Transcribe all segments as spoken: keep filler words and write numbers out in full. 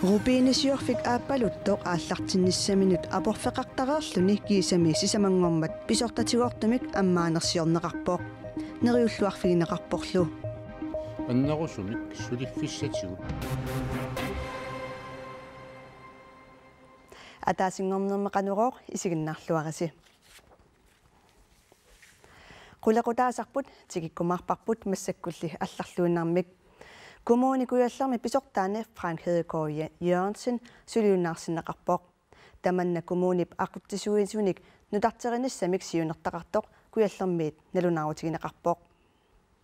Rubinisiorfik aappaluttoq aallartinnissaminut aporfeqartariarluni kiisami sisamanngormat pisortatigoortumik ammaanersiorneqarpoq. Neriulluarfigineqarporlu. Annerusumik suliffissatigut. Ataasinngornermi Qanorooq isiginnaarluarisi. Qulequtaasarput tikikkumaarparput massakkulli allarluinnarmik. Kommune Kujallermi pisortaani Frank Hedegaard Jørgensen suliunnaarsinneqarpoq. Tamanna kommunip aqutsisuisunik nutarterinissamik siunertaqartoq Kujallermiit nalunaarutigineqarpoq.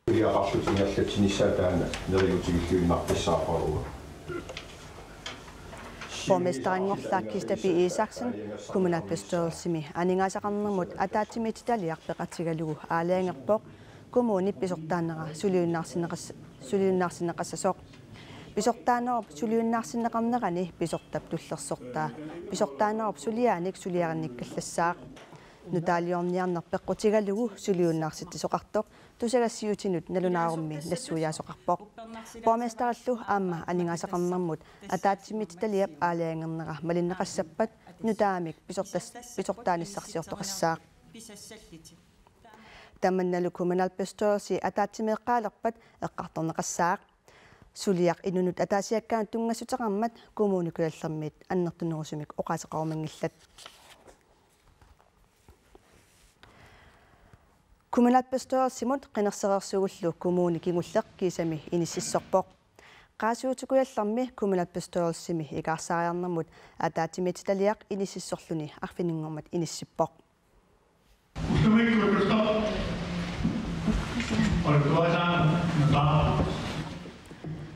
Iliaqarlutik ingerlatsinissaat taanna neriuutigilluinnartussaavoq. Borgmesterinngorlaaq Kista P. Isaksen kommunalbestyrelsimi aningaasaqarnermut ataatsimiititaliaq peqatigalugu aalajangerpoq kommunip pisortaanera suliunnaarsinneqas-, suliunnaarsinneqassasoq. Pisortaanerup suliunnaarsinneqarnerani pisortap tullersortaa pisortaanerup suliaanik suliarinnikkallassaaq. Nutaaliorniarneq peqqutigalugu suliunnaarsitsisoqartoq tusagassiuutinut nalunaarummi nassuiaasoqarpoq. Borgmesterillu aamma aningaasaqarnermut ataatsimiititaliap aalajangernera malinneqassappat nutaamik pisortas-, pisortaanissarsiortoqassaaq. Tamannalu kommunalbestyrelsi ataatsimeeqqaalerpat eqqartorneqassaaq. Suliaq inunut ataasiakkaanut tunngassuteqarmat Kommune Kujallermiit annertunerusumik oqaaseqarumanngillat. Kommunalbestyrelsimut qinersereersugullu kommuni kingulleq kiisami inississorpoq. Qaasuitsup Kujallermi kommunalbestyrelsimi ikaarsaariarnermut ataatsimiititaliaq inississorluni arfininngormat inissippoq.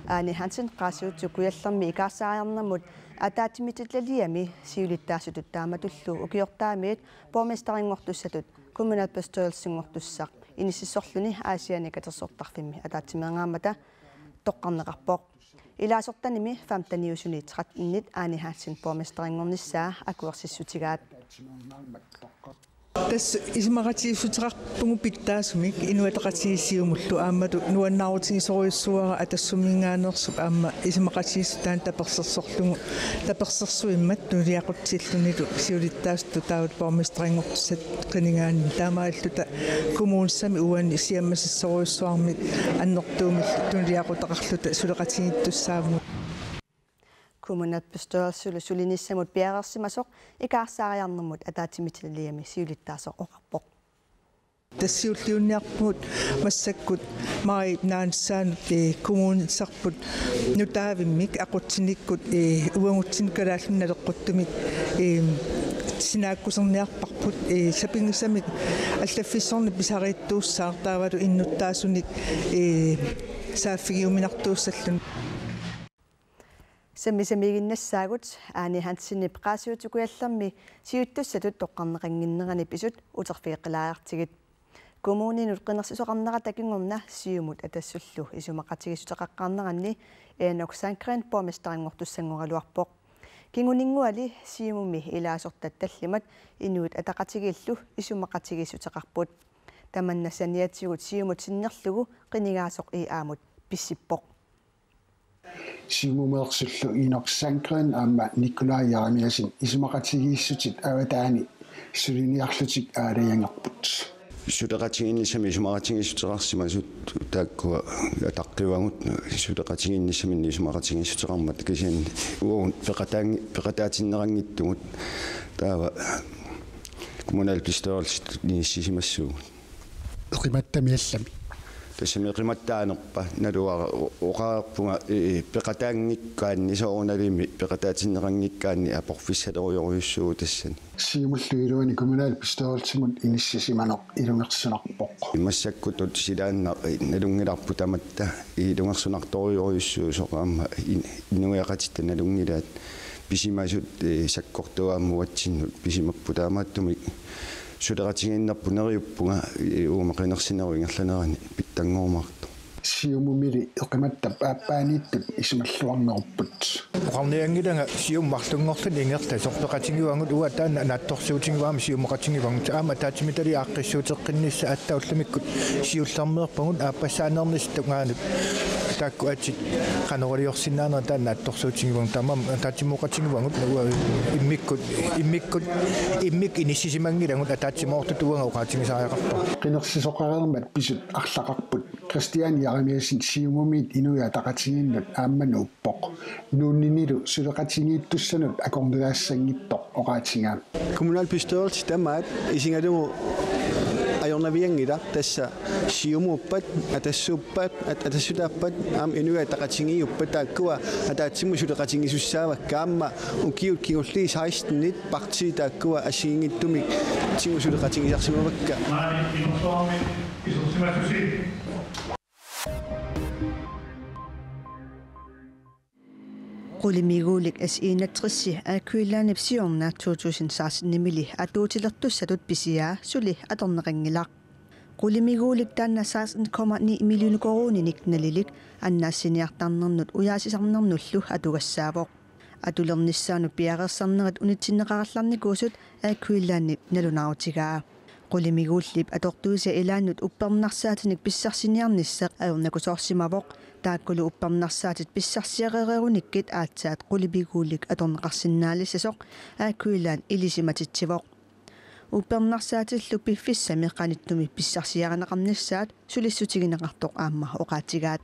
Ane Hansen Qaasuitsup Kujallermi ikaarsaariarnermut ataatsimiititaliami siulittaasutut taamatullu ukiortaamiit borgmesterinngortussatut kommunalbestyrelsinngortussaq inississorluni Aasianni katersortarfimmi ataatsimeeqqaammata toqqarneqarpoq. Ilaasortanimi femteniusuni trettenit Ane Hansen borgmesterinngornissaa akuersissutigaat. Tassa isumaqatigiissuteqarpugut pitsaasumik Inuit Ataqatigiit Siumullu aammalu nuannaarutigisorujussuuara Atassumminngaanneersoq aamma isumaqatigiissutaanut tapersersorlugu tapersersuimmat tunuliaqutsillunilu siulittaasutut taava borgmesterinngortussatut qinigaanni taamaalilluta kommunissami uani siammasissorujussuarmik annertuumillu tunuliaqutaqarluta suleqatigiittussaavugut. Kommunalbestyrelsilu sulinissamut piareersimasoq ikaarsaariarnermut ataatsimiititaliami siulittaasoq oqarpoq. Tassa siulliunniarpugut massakkut maajip naanissaanut, eh, kommunisarput nutaavimmik aqutsinikkut, eh, uagutsinnut Kalaallit Nunaat naleqquttumik, eh, sinaakkuserniarparput, eh, sapinngisamik allaffissorneq pisariittuussaaq taavalu innuttaasunik, eh, saaffigiuminartuussalluni. Sammisamiiginnassaagut Ane Hansenip Qaasuitsup Kujallermi siuttussatut toqqarneqannginnerani pisut uterfigeqqilaariartigit. Kommuninut qinersisoqarnerata kingorna Siumut Atassullu isumaqatigiissuteqaqqaarneranni Enok Sandgreen borgmesterinngortussanngoraluarpoq. Kinguninnguali Siumumi ilaasortat tallimat Inuit Ataqatigiillu isumaqatigiissuteqarput. Tamanna saniatigut Siumut sinnerlugu qinigaasoq I A-mut pissippoq. Siumumeersullu Enok Sandgreen aamma Nikolaj Jeremiassen isumaqatigiissutit avataani suliniarlutik aalajangerput. Suleqatigiinnissami isumaqatigiissuteqarsimasut taakkua ataqqivagut suleqatigiinnissaminnik isumaqatigiissuteqarmat kisianni uagut peqataangi-, peqataatinneqanngitsugut taava kommunalbestyrelsitut inissisimassuugut. Eqimattami allami. Tassami eqimattaanerpa naluara o-, oqarpunga, eh, peqataanngikkaanni soorunalimi peqataatinneqanngikkaanni aporfissalerujorujussuuvoq tassani. Siumullu iluani kommunalbestyrelsimut inissisimaneq ilungersunarpoq. Massakkutut silaannaq, eh, nalunngilarput tamatta ilungersunartorujorujussuusoq aamma in-, inuiaqatitta nalunngilaat pisimasut, eh, sakkortuut aamma uatsinnut pisimapput taamaattumik suleqatigiinnerput neriuppunga, eh, uuma qinersinerup ingerlanerani pitsanngorumaartoq. Siumumili eqimattap aappaaniittut isumalluarnerupput. Oqarnianngilanga Siumup marlunngorluni ingerlasoq peqatigivagut, uanga taanna naatsorsuutigivaanga Siumuqatigivagut. Aamma ataatsimiititaliaq aaqqissuuteqqinnissaq aatsaat ullumikkut siullermeerpagut aappassaaneernissaata tungaanut. Taakku atit qanoq iliorsinnaanerat taanna naatsorsuutigivagut. Taamaammat ataatsimoorutigivagut, uanga immikkut, immikkut, immikkut inissisimanngilakka ataatsimoortutut, uanga oqaatigisariaqarpara. Qinersisoqareermat pisut arlaqarput. Kristian Jeremiassen Siumumiit Inuit Ataqatigiinnut aamma nuuppoq. Nuunninilu suleqatigiittussanut akornuteqassanngitsoq oqaatigaa. Kommunalbestyrelsi tamaat isigalugu ajornavianngilaq, tassa Siumuuppat, Atassuuppat, at-, Atassutaappat, aamma Inuit Ataqatigiiuppat, taakkua ataatsimut suleqatigisussaavakka, aamma ukiut kingulliit sekstenit partiit taakkua assigiinngitsumik tigusuleqatigisarsimavakka. Qulimiguulik S enogtres Air Greenlandip siorna to tusind seksten-imili atuutilertussatut pisiaa suli atorneqanngilaq. Qulimiguulik taanna seksten komma ni million koruuninik nalilik annaassiniartarnernut ujaasisarnernullu atugassaavoq. Atulernissaanut piareersarnerit unitsinneqarallarnikuusut Air Greenlandip nalunaarutigaa. Qulimiguullip atortuisa ilaannut uppernarsaatinik pissarsiniarnissaq ajornakusoorsimavoq. Taakkulu uppernarsaatit pissarsiareerunikkit aatsaat qulimiguulik atorneqarsinnaalissasoq Air Greenland ilisimatitsivoq. Uppernarsaatillu piffissami qanittumi pissarsiarineqarnissaat sulissutigineqartoq aamma oqaatigaat.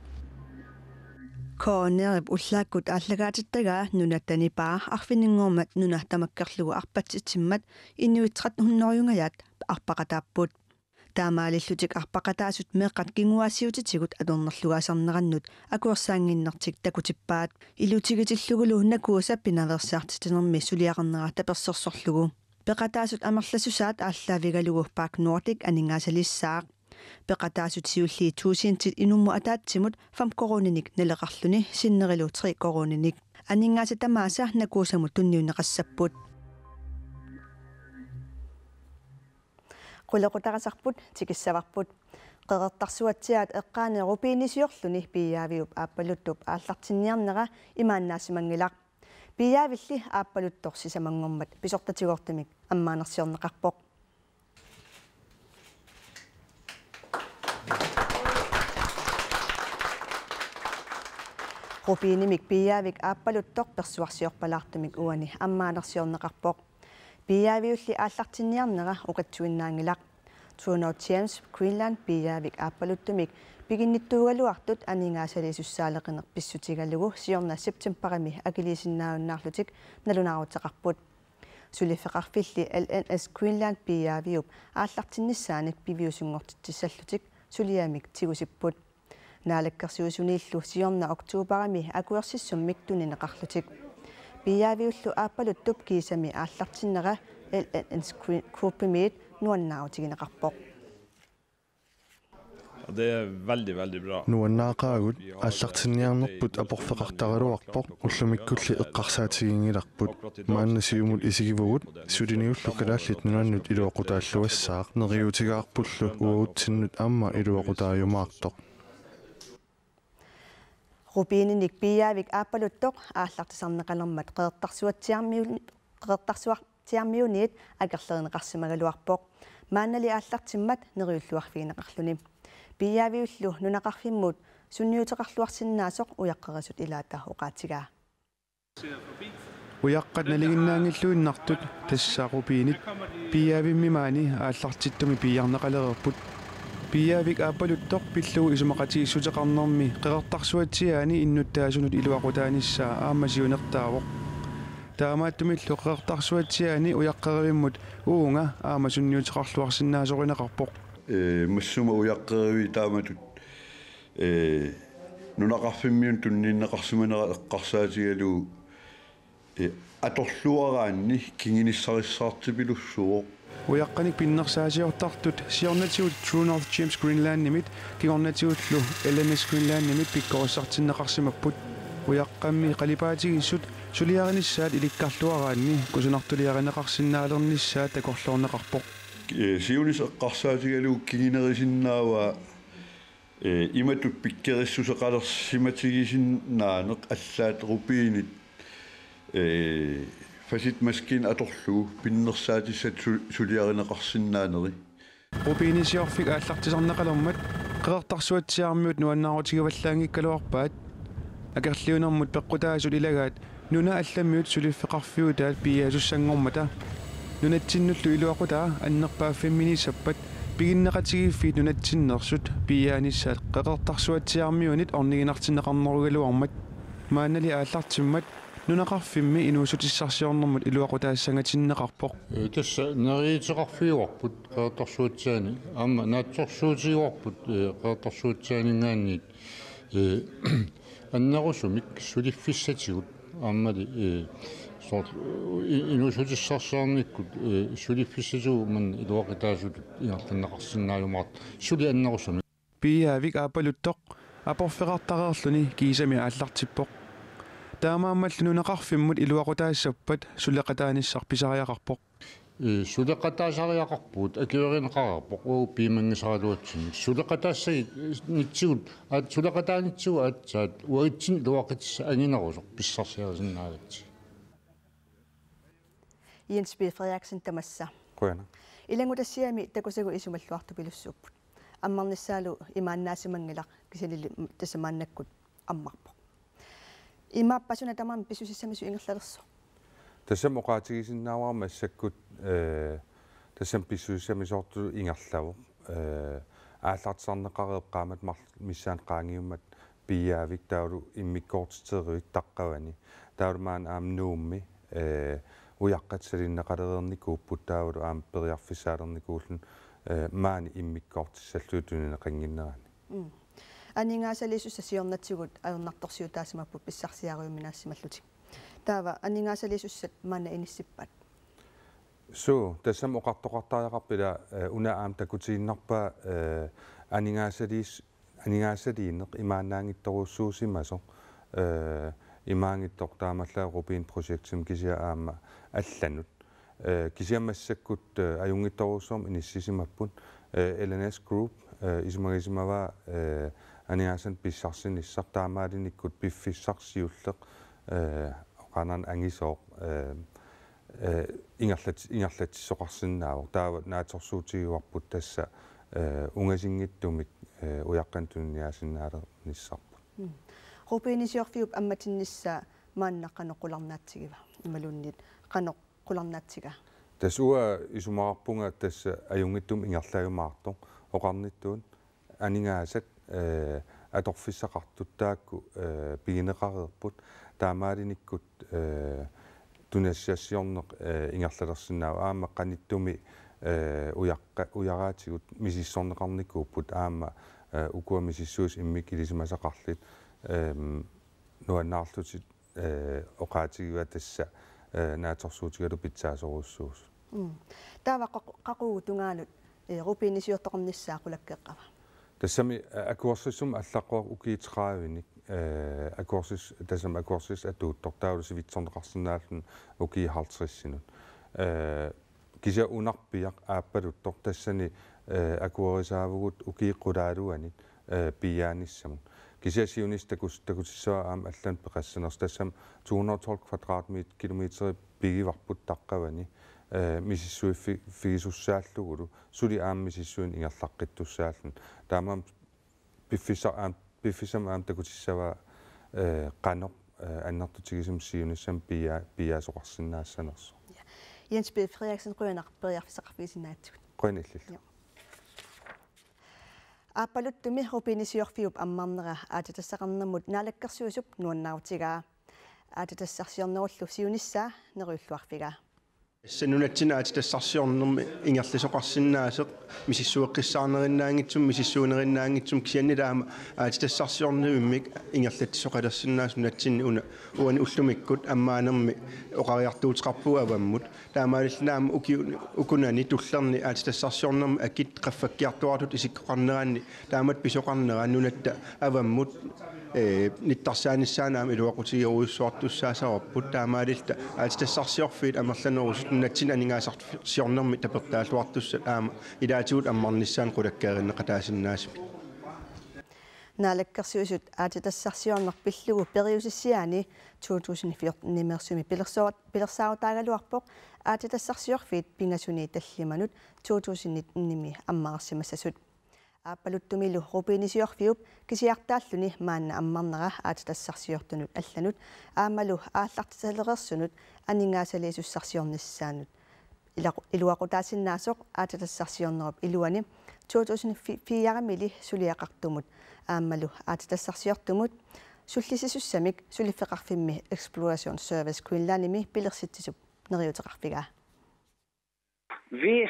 K N R-ip ullaakkut aallakaatittagaa Nunatta Nipaa arfininngormat nuna tamakkerlugu arpatsitsimmat inuit tretten hundredengajaat arpaqataapput. Taamaalillutik arpaqataasut meeqqat kinguaassiuutitigut atornerlugaasarnerannut akuersaannginnertik takutippaat. Ilutigitillugulu Nakuusa pinaveersaartitsinermi suliaqarnera tapersersorlugu. Peqataasut amerlassusaat aallaavigalugu Park Nordic aningaasalissaaq. Peqataasut siulliit tuusintit inummut ataatsimut fem koruuninik naleqarluni sinnerilu tre koruuninik. Aningaasat tamaasa Nakuusamut tunniunneqassapput. Qulequtarisarput tikissavarput. Qeqertarsuatsiaat eqqaani Rubinisiorluni Piiaaviup Aappaluttup aallartinniarnera imaannaasimanngilaq. Piiaavilli Aappaluttoq sisamanngormat pisortatigoortumik ammaanersiorneqarpoq. Rubinimik Piiaavik Aappaluttoq persuarsiorpalaartumik uani ammaanersiorneqarpoq. Piiaaviulli aallartinniarnera oqitsuinnaanngilaq. True North Gems Greenland Piiaavik Aappaluttumik piginnittuugaluartut aningaasaliisussaaleqineq pissutigalugu siorna septembarimi akiliisinnaajunnaarlutik nalunaaruteqarput. Suliffeqarfilli L N S Greenland Piiaaviup aallartinnissaanik piviusunngortitsissallutik suliamik tigusipput. Naalakkersuisuniillu siorna oktobarimi akuersissummik tunineqarlutik. Piiaaviullu Aappaluttup kiisami aallartinnera L N S Group-imiit nuannaarutigineqarpoq. Og det er veldig, veldig bra. Nuannaaqaagut, aallartinniarnerput aporfeqartaraluarpoq, ullumikkulli eqqarsaatiginngilarput. Maanna Siumut isigivugut, suliniullu Kalaallit Nunaannut iluaqutaalluassaaq, neriuutigaarpullu uagutsinnut aamma iluaqutaajumaartoq. Rubininik Piiaavik Aappaluttoq aallartisarneqalermat Qeqertarsuatsiarmiu-, Qeqertarsuatsiarmiuniit akerlerineqarsimagaluarpoq. Maannali aallartimmat neriulluarfigineqarluni. Piiaaviullu nunaqarfimmut sunniuteqarluarsinnaasoq ujaqqerisut ilaata oqaatigaa. Ujaqqat nalinginnaanngilluinnartut, tassa rubinit, Piiaavimmi maani aallartittumi piiarneqalereerput. Piiaavik Aappaluttoq pillugu isumaqatigiissuteqarnermi Qeqertarsuatsiaani innuttaasunut iluaqutaanissaa aamma siunertaavoq. Taamaattumillu Qeqertarsuatsiaani ujaqqerivimmut uunga aamma sunniuteqarluarsinnaasorineqarpoq. Ee, massuma ujaqqeriviit taamatut, ee, nunaqarfimmiunut tunniunneqarsimanerat eqqarsaatigalugu, ee, atorluaraanni kingunissarissaartipilussuuvoq. Ujaqqanik pinnersaasiortartut siornatigut True North Gems Greenlandimit kingornatigullu L N S Greenlandimit pikkorissartinneqarsimapput. Ujaqqammi qalipaatigiissut suliarinissaat ilikkarluaraanni kusanartuliarineqarsinnaalernissaat takorloorneqarpoq. Ee, siunissaq eqqarsaatigalugu kingunerisinnaavaa Ee, imatut pikkorissuseqalersimatigisinnaaneq allaat rubinit, ee, facetmaskine atorlugu pinnersaatissat su-, suliarineqarsinnaaneri. Rubinisiorfik aallartisarneqalermat Qeqertarsuatsiaarmiut nuannaarutigivallaanngikkaluarpaat. Akerliunermut peqqutaasut ilagaat nunat allamiut suliffeqarfiutaat piiaasussanngormata. Nunatsinnullu iluaqutaa annerpaaffimminiissappat piginneqatigiiffiit nunatsinneersut piiaanissaat Qeqertarsuatsiaarmiunit orniginartinneqarnerugaluarmat. Maannali aallartimmat nunaqarfimmi inuussutissarsiornermut iluaqutaassangatinneqarpoq. Ee, tassa neriuuteqarfigivarput Qeqertarsuatsiaani, aamma naatsorsuutigivarput, ee, Qeqertarsuatsiaaninngaanniit, ee, annerusumik suliffissatigut, aammali, ee, soorlu, i-, inuussutissarsiornikkut, ee, suliffissatigut manna iluaqutaasutut ingerlanneqarsinnaajumaartoq suli annerusumik. Piiaavik Aappaluttoq aporfeqartareerluni kiisami aallartippoq. Taamaammallu nunaqarfimmut iluaqutaassappat suleqataanissaq pisariaqarpoq. Ee, suleqataasariaqarpugut, akuerineqareerpoq uagut piumanngisaraluatsinnut. Suleqataassagit, ee, nitsigut, aat-, suleqataanitsigut aatsaat uagutsinnut iluaqutissaq anginerusoq pissarsiarisinnaagatsigit. Jens B. Frederiksen, tamassa. Qujanaq. Ilanngutassiami takusagut isumalluartupilussuupput. Ammarnissaalu imaannaasimanngilaq, kisiannili tassa maannakkut ammarpoq. Imaappa suna tamaat pissusissamisut ingerlalersoq? Tassami oqaatigisinnaavara massakkut, ee, tassami pissusissamisoortutut ingerlavoq. Ee, aallartisarneqareerpoq qaammat marluk missaanni qaangiummat piiaavik taavalu immikkoortiteruit taqqavani. Taavalu maani aamma Nuummi, ee, ujaqqat salinneqalereernikuupput taavalu aamma periarfissaalernikuulluni, ee, maani immikkoortissallugit tunineqannginnerani. Mm. Aningaasaliisussat siornatigut ajornartorsiutaasimapput pissarsiariuminaassimallutik. Taava aningaasaliisussat maanna inissippat? Suu, tassami oqartoqartariaqarpoq ila, ee, una aamma takutiinnarpaa, ee, aningaasaliis-, aningaasaliineq imaannaanngitsorujussuusimasoq, ee, imaanngitsoq taamaallaat Rubin Projektimi kisianni aamma allanut. Ee, kisianni massakkut, ee, ajunngitsorujussuarmik inissisimapput, ee, L N S Group, ee, isumagisimavaa, ee, aningaasanik pissarsinissaq taamaalinikkut piffissaq siulleq, ee, oqaannarnani angisooq, ee, ee, ingerlat-, ingerlatsisoqarsinnaavoq. Taava naatsorsuutigivarput tassa, ee, ungasinngitsumik, ee, ujaqqanik tuniniaasinnaalernissarput. Mm. Rubinisiorfiup ammatinnissaa maanna qanoq qularnaatsigiva? Imaluunniit qanoq qularnaatsigaa? Tassa uanga isumaqarpunga tassa ajunngitsumik ingerlajumaartoq oqarnittut aningaasat, ee, atorfissaqartut taakku, ee, pigineqareerput, taamaalinikkut, ee, tunisassiorneq, ee, ingerlalersinnaavoq aamma qanittumi, ee, ujaqqa-, ujaraatigut misissorneqarnikuupput aamma, ee, ukua misissuisut immikkut ilisimasaqarlutik, eem, nuannaarlutik, ee, oqaatigivaa tassa, ee, naatsorsuutigalugu pitsaasorujussuusut. Mm. Taava qaq-, qaqugu tungaalu, ee, rubinisiortoqarnissaa qulakkeeqqava? Tassami, ee, akuersissummik allaqqavoq ukiut tredivenik, ee, akuersis-, tassami akuersissut atuuttoq taavalu sivitsorneqarsinnaalluni ukiut halvtredsinut. Ee, kisianni unarpiaq Aappaluttoq tassani, ee, akuerisaavugut ukiut qulaaluanni, ee, piiaanissamut. Kisianni siunissaq takus-, takutissavaa aamma allanut peqassanersoq, tassami to hundrede og tolv kvadratmeter-, kilometerit pigivarput taqqavani, ee, misissuiffi-, -ffigisussaallutillu, suli aamma misissuineq ingerlaqqittussaalluni. Taamaammat piffissaq aamma, piffissami aamma takutissavaa, ee, qanoq, ee, annertutigisumik siunissami piia-, piiaasoqarsinnaassanersoq. Ja. Jens B. Frederiksen, qujanaq periarfissaqarfigisinnaagatsigit. Qujanaq illillu. Ja. Aappaluttumi rubinisiorfiup ammarnera aatsitassaqarnermut naalakkersuisup nuannaarutigaa. Aatsitassarsiornerullu siunissaa neriulluarfigaa. Tassa nunatsinni aatsitassarsiornermi ingerlasoqarsinnaasoq misissueqqissaarnerinnaanngitsumik, misissuinerinnaanngitsumik, kisiannili aamma aatsitassarsiornermik ingerlatsisoqalersinnaasoq nunatsinni una uani ullumikkut ammaanermi oqariartuuteqarpugut avammut. Taamaalilluni aamma ukiu-, ukunani tullerni aatsitassarsiornermi akit qaffakkiartuaartutut isikkoqarneranni taamatut pisoqarnera nunatta avammut, ee, nittarsaanissaanut aamma iluaqutigerujussuartussaassavarput, taamaalilluta aatsitassarsiorfiit amerlanerusut nunatsinni aningaasarsiornermi tapertaalluartussat aamma ilaatigut ammarnissaannut qulakkeerinneqataasinnaasumik. Naalakkersuisut aatsitassarsiorneq pillugu periusissiaani to tusind fjorten-imeersumi pilersoor-, pilersaarutaagaluarpoq aatsitassarsiorfiit pingasuni tallimanut to tusind nitten-imi ammarsimassasut. Aappaluttumilu rubinisiorfiup kisiartaalluni maanna ammarnera aatsitassarsiortunut allanut aammalu aallartitalereersunut aningaasaliisussarsiornissaanut ilaqu-, iluaqutaasinnaasoq aatsitassarsiornerup iluani to tusind fire-mili suliaqartumut aammalu aatsitassarsiortumut sullissisussamik suliffeqarfimmi Exploration Service Greenlandimi pilersitsisup neriuuteqarfigaa. Hvis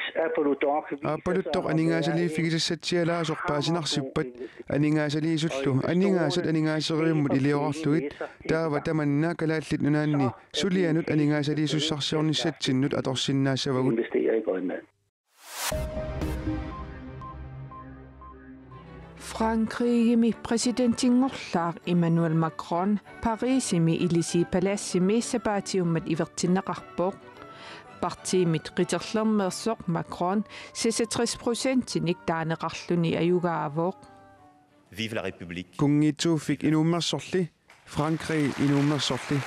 Aappaluttooq aningaasaliiffigisassatsialaasoq paasinarsippat, aningaasaliisullu aningaasat aningaaserivimmut iliorarlugit, taava tamanna Kalaallit Nunaanni sulianut aningaasaliisussarsiornissatsinnut atorsinnaassavagut. Investere i Grønland. Frankrigimi præsidentinngorlaaq Emmanuel Macron Parisimi Élysée-paladsimi sapaatiummat ivertinneqarpoq. Partiimit qiterlermeersoq Macron seksogtres procentinik taaneqarluni ajugaavoq. Vive la République. Kunngiitsuuffik inuummersorli, Frankrig inuummersorli.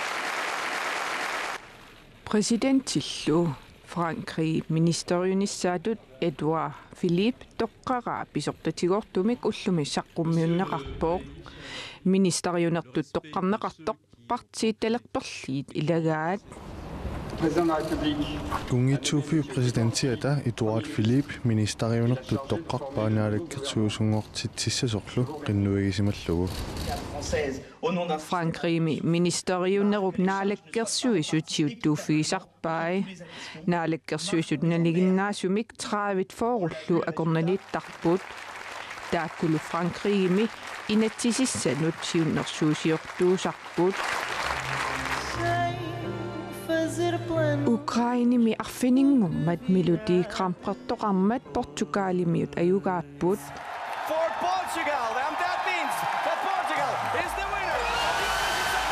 Præsidentillu Frankrigip ministeriunissaatut Edouard Philippe toqqaraa pisortatigoortumik ullumi saqqummiunneqarpoq. Ministeriunertut toqqarneqartoq partiit talerperliit ilagaat. Kunngiitsuuffiup præsidentiata Edouard Philippe ministeriunertut toqqarpaa naalakkersuisunngortitsissasorlu qinnuigisimallugu. Frankrigimi ministeriunerup naalakkersuisut siuttuuffigisarpai. Naalakkersuisut nalinginnaasumik tredive fyrrellu akornanniittarput. Taakkulu Frankrigimi inatsisissanut siunnersuusiortuusarput. Ukrainemi arfininngormat Melodi Grand Prixertoqarmat Portugalimiut ajugaapput. For Portugal, and that means that Portugal is the winner of the Eurovision Song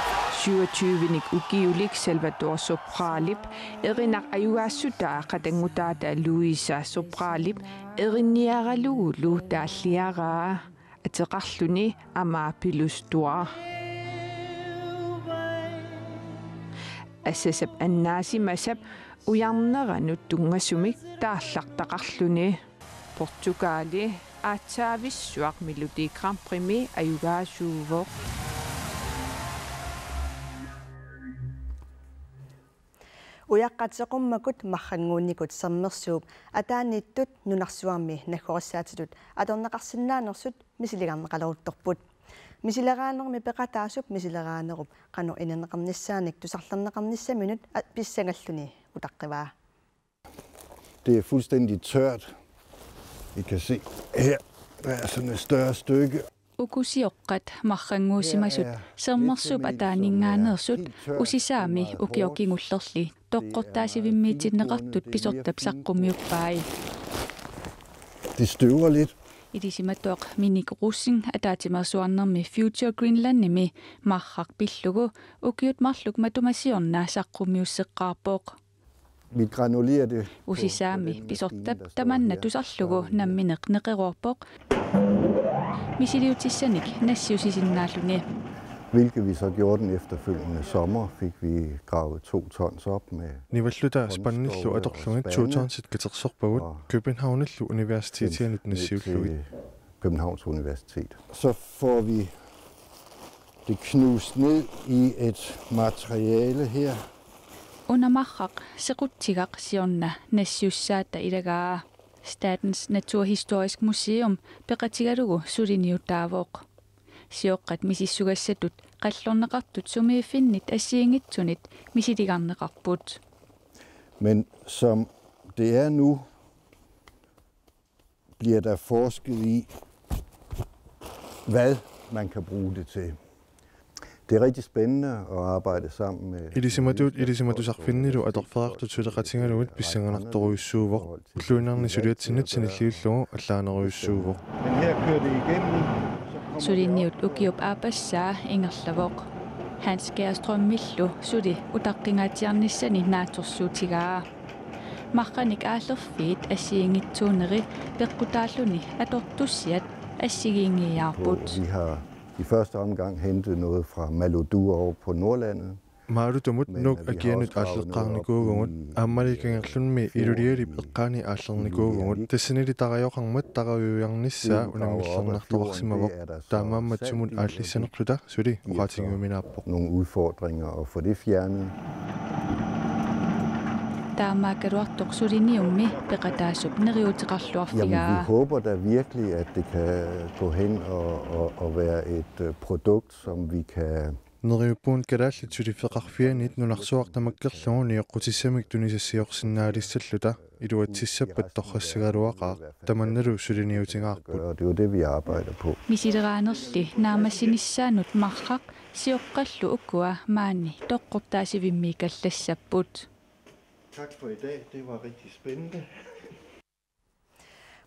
Contest. Syvogtyvenik ukiulik Salvador Sobralip erinaq ajugaassutaa qatanngutaata Luisa Sobralip erinniaralugulu taalliaraa ateqarluni Amabilis Duar. Assasap annaasimasap ujarneranut tunngasumik taallartaqarluni. Portugali aatsaavissuaq Melodi Grand Priximi ajugaasuuvoq. Ujaqqat seqummakut marrannguunnikut sermersuup ataaniittut nunarsuarmi naggorissaatitut atorneqarsinnaanersut misiligarneqaleruttorput. Misileraanermi peqataasup misileraanerup qanoq inerneqarnissaanik tusarlerneqarnissaminut a-, pissangalluni utaqqivaa. Det er fuldstændig tørt. I kan se her, der er sådan et større stykke. Uku sioqqat marrannguusimasut sermersuup ataaninngaanneersut Usisaami ukioq kingullerli toqqortaasivimmiitinneqartut pisortap saqqummiuppai. Det støver lidt. Ilisimatuaq Minik Rosing ataatsimeersuarnermi Future Greenlandimi marraq pillugu ukiut marluk matuma siorna saqqummiusseqqaarpoq. Vi granulerer det på Usisaami den maskine, pisortap der står tamanna her. Tusarlugu nammineq neqeroorpoq. Misiliutissanik nassiussisinnaalluni. Hvilket vi så gjorde den efterfølgende sommer, fik vi gravet to tons op med Nivalluta håndskove spannillu og atorlugit spande to tonsit katersorpagut og Københavnillu universitetianut sendt ned nassiullugit. Til Københavns Universitet. Så får vi det knust ned i et materiale her. Una marraq sequtsigaq siorna nassiussaata ilagaa. Statens Naturhistorisk Museum peqatigalugu suliniutaavoq. Sioqqat misissugassatut qallorneqartut sumiiffinnit assigiinngitsunit misiligarneqarput. Men som det er nu, bliver der forsket i, hvad man kan bruge det til. Det er rigtig spændende at arbejde sammen med Ilisimatuut ilisimatusarfinnilu atorfeqartut suleqatigalugit pissanganartorujussuuvoq. Ulluinnarni suliatsinnut sanilliullugu allaanerujussuuvoq. Men her kører det igennem. Suliniut ukiup aappassaa ingerlavoq. Hans Kjærstrømillu suli utaqqingaatsiarnissani naatsorsuutigaa. Marranik aallerfiit assigiinngitsuuneri peqqutaalluni atortussiat assigiinngiiaarput. Vi har i første omgang hentet noget fra Maludur over på Nordlandet. Maalutumut Nuuk akianut aalleqqaarnikuuvugut, aammali kangerlunmi Ilulissani eqqaani aallernikuuvugut. Tassanili tarajoqarmat tarajuiarnissaa unammilersornartoqarsimavoq. Taamaammat sumut aallissanerluta suli oqaatigiuminaappoq. Nogle udfordringer og få det fjernet. Taamaakkaluartoq suliniummi peqataasup neriuuteqarluarfigaa. Jamen, vi håber da virkelig, at det kan gå hen og, og, og være et øh, produkt, som vi kan Neriuppugut kalaallit suliffeqarfiannit nunarsuaq tamakkerlugu nioqqutissamik tunisassiorsinnaalissalluta. Iluatsissappat torrassagaluaqaaq, tamannalu suliniutigaarput. Og det er jo det, vi arbejder på. Misileraanerli naammassinissaanut marraq sioqqallu ukua maani toqqortaasivimmiikallassapput. Tak for i dag. Det var rigtig spændende.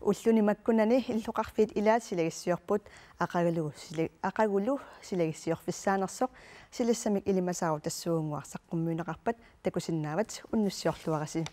Ulluni makkunani illoqarfiit ilaat silagissiorput aqagulu sila- aqagulu silagissiorfissaanersoq silassamik ilimasaarut tassuunnguaq saqqummiunneqarpat takusinnaavat unnussiorluarisi.